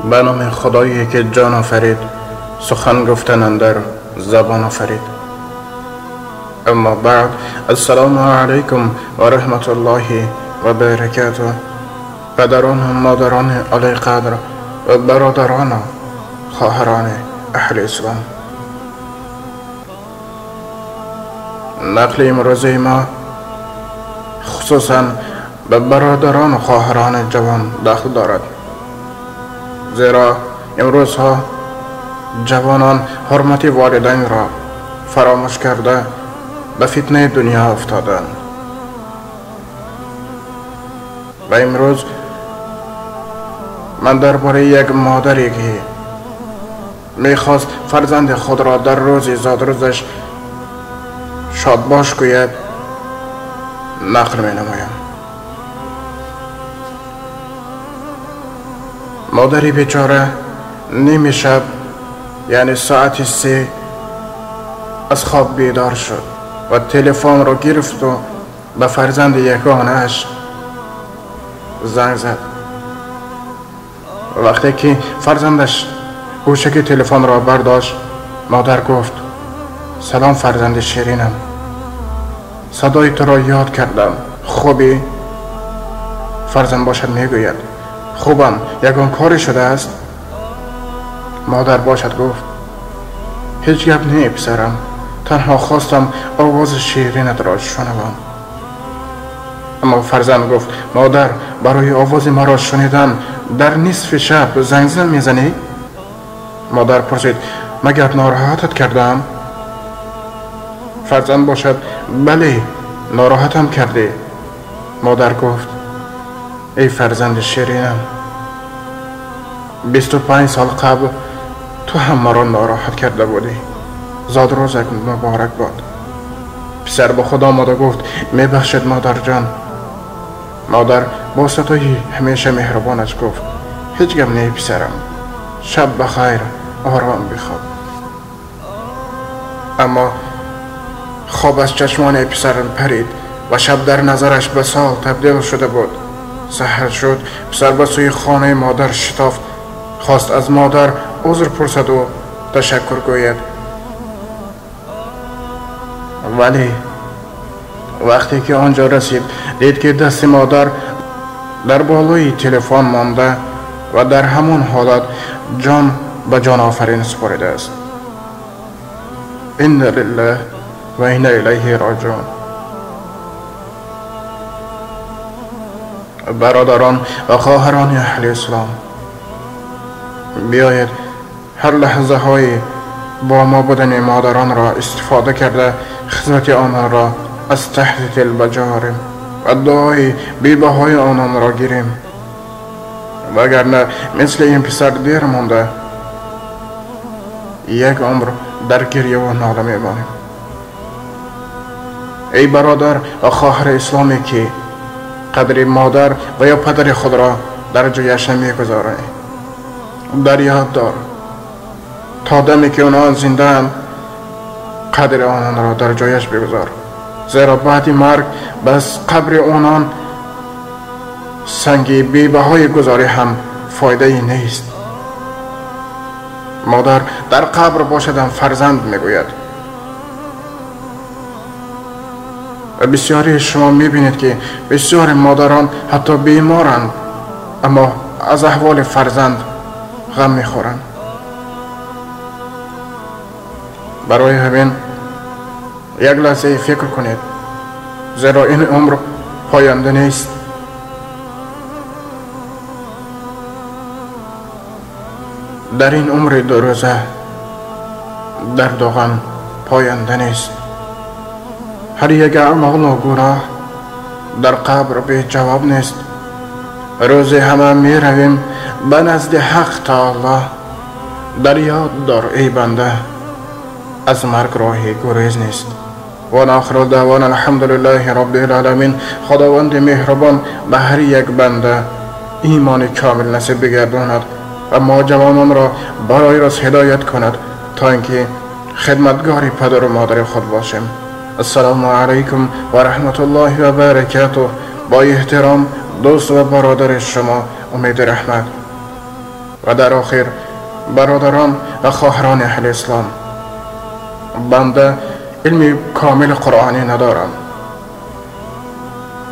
Ба номи Худое ки ҷон офарид, сухан гуфтан андар забон офарид. Аммо баъд, ассалому алайкум ва раҳматуллоҳи ва баракатуҳ. Падарону модарони олиқадр ва бародарону хоҳарони аҳли ислом, нақли имрӯзаи мо хусусан ба бародарону хоҳарони ҷавон дахл дорад, зеро имрӯзҳо ҷавонон ҳурмати волидайнро фаромӯш карда ба фитнаи дунё афтоданд ва имрӯз ман дар бораи як модаре ки мехост фарзанди худро дар рӯзи зодрӯзаш шодбош гӯяд нақл менамоям. Модари бечора ними шаб, яъне соати 3, аз хоб бедор шуд ва телефонро гирифту ба фарзанди ягонааш занг зад. Вақте ки фарзандаш гӯшаки телефонро бардошт, модар гуфт: салом фарзанди ширинам, садои туро ёд кардам, хубӣ? Фарзанд бошад мегӯяд: хубам, ягон коре шудааст? Модар бошад гуфт: ҳеҷ гап не писарам, танҳо хостам овози ширинатро шунавам. Аммо фарзанд гуфт: модар, барои овози маро шунидан дар нисфи шаб занг мезанӣ? Модар пурсид: магар нороҳатат кардам? Фарзанд бошад: бале, нороҳатам кардӣ. Модар гуфт: эй фарзанди ширинам, 25 сол қабл ту ҳам маро нороҳат карда будӣ, зодрӯзат муборак бод. Писар ба худ омада гуфт: мебахшед модарҷон. Модар бо садои ҳамеша меҳрубонаш гуфт: ҳеҷ гап не писарам, шаб ба хайр, ором бихоб. Аммо хоб аз чашмони писар парид ва шаб дар назараш ба сол табдил шуда буд. Саҳар шуд, писар ба сӯи хонаи модар шитофт, хост аз модар узр пурсаду ташаккур гӯяд. Вале вақте ки он ҷо расид, дид ки дасти модар дар болои телефон монда ва дар ҳамон ҳолат ҷон ба ҷонофарин супоридааст. Инна лиллаҳ ва инна илайҳи роҷиун. Бародарон ва хоҳарони аҳли ислом, биёед ҳар лаҳзаҳои бо мо будани модаронро истифода карда хизмати ононро аз таҳти дил ба ҷо орем ва дуои бебаҳои ононро гирем, вагарна мисли ин писар дер монда як умр дар гиряву нола мемонем. Эй бародар ва хоҳари исломе ки қадри модар ва ё падари худро дар ҷояш намегузорӣ, дар ёд дор то даме ки онон зиндаанд қадри ононро дар ҷояш бигузор, зеро баъди марг бас қабри онон санги бебаҳои гузорӣ ҳам фоидае нест. Модар дар қабр бошадам фарзанд мегӯяд. Ва бисёри шумо мебинед ки бисёри модарон ҳатто беморанд, аммо аз аҳволи фарзанд ғам мехӯранд. Барои ҳамин як лаҳзае фикр кунед, зеро ин умр поянда нест. Дар ин умри дурӯза дарду ғам поянда нест. Ҳар як аъмолу гуноҳ дар қабр беҷавоб нест. Рӯзе ҳама меравем ба назди ҳақ таоло. Дар ёд дор эй банда, аз марг роҳи гурез нест. Ва охиру даъвона алҳамдулиллаҳи роббил оламин. Худованди меҳрубон ба ҳар як банда имони комил насиб бигардонад ва мо ҷавононро барои рост ҳидоят кунад то ин ки хидматгори падару модари худ бошем. Ассалому алайкум ва раҳматуллоҳи ва баракатуҳ. Бо эҳтиром дӯст ва бародари шумо Умеди Раҳмат. Ва дар охир бародарон ва хоҳарони аҳли ислом, банда илми комили қуръонӣ надорам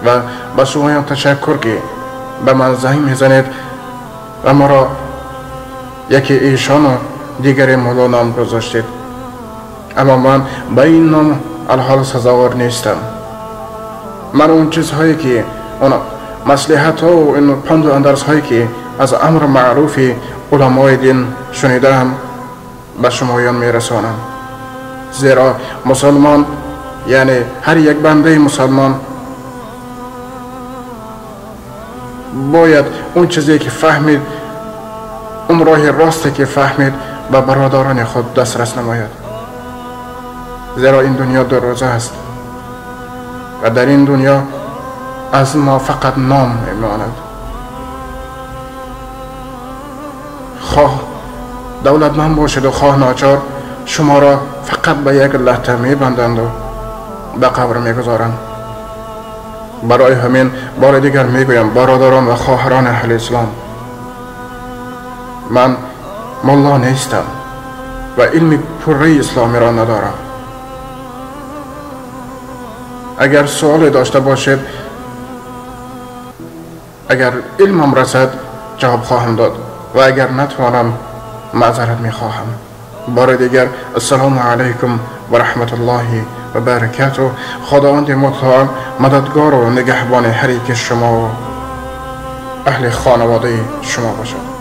ва ба шумоям ташаккур, ки ба ман занг мезанед ва маро яке эшону дигаре мулло ном гузоштед, аммо ман ба ин ном алҳол сазовор нестам. Ман он чизҳое ки он маслиҳатҳо ин панду андарсҳое ки аз амр маъруфи уламои дин шунидаам, ба шумоён мерасонам. Зеро мусулмон, яъне ҳар як бандаи мусулмон бояд он чизе ки фаҳмид, он роҳи росте ки фаҳмид, ба бародарони худ дастрас намояд. Зеро ин дунё дурӯза аст ва дар ин дунё аз мо фақат ном мемонад. Хоҳ давлатманд бошед хоҳ ночор, шуморо фақат ба як лата мебанданду ба қабр мегузоранд. Барои ҳамин бори дигар мегӯям, бародарон ва хоҳарони аҳли ислом, ман мулло нестам ва илми пурраи исломиро надорам. Агар суоле дошта бошед, агар илмам расад, ҷавоб хоҳам дод ва агар натавонам, маъзарат мехоҳам. Бори дигар ассалому алайкум ва раҳматуллоҳи ва баракатуҳ. Худованди мутаол мададгору нигаҳбони ҳар яки шумо ва аҳли хонаводаи шумо бошад.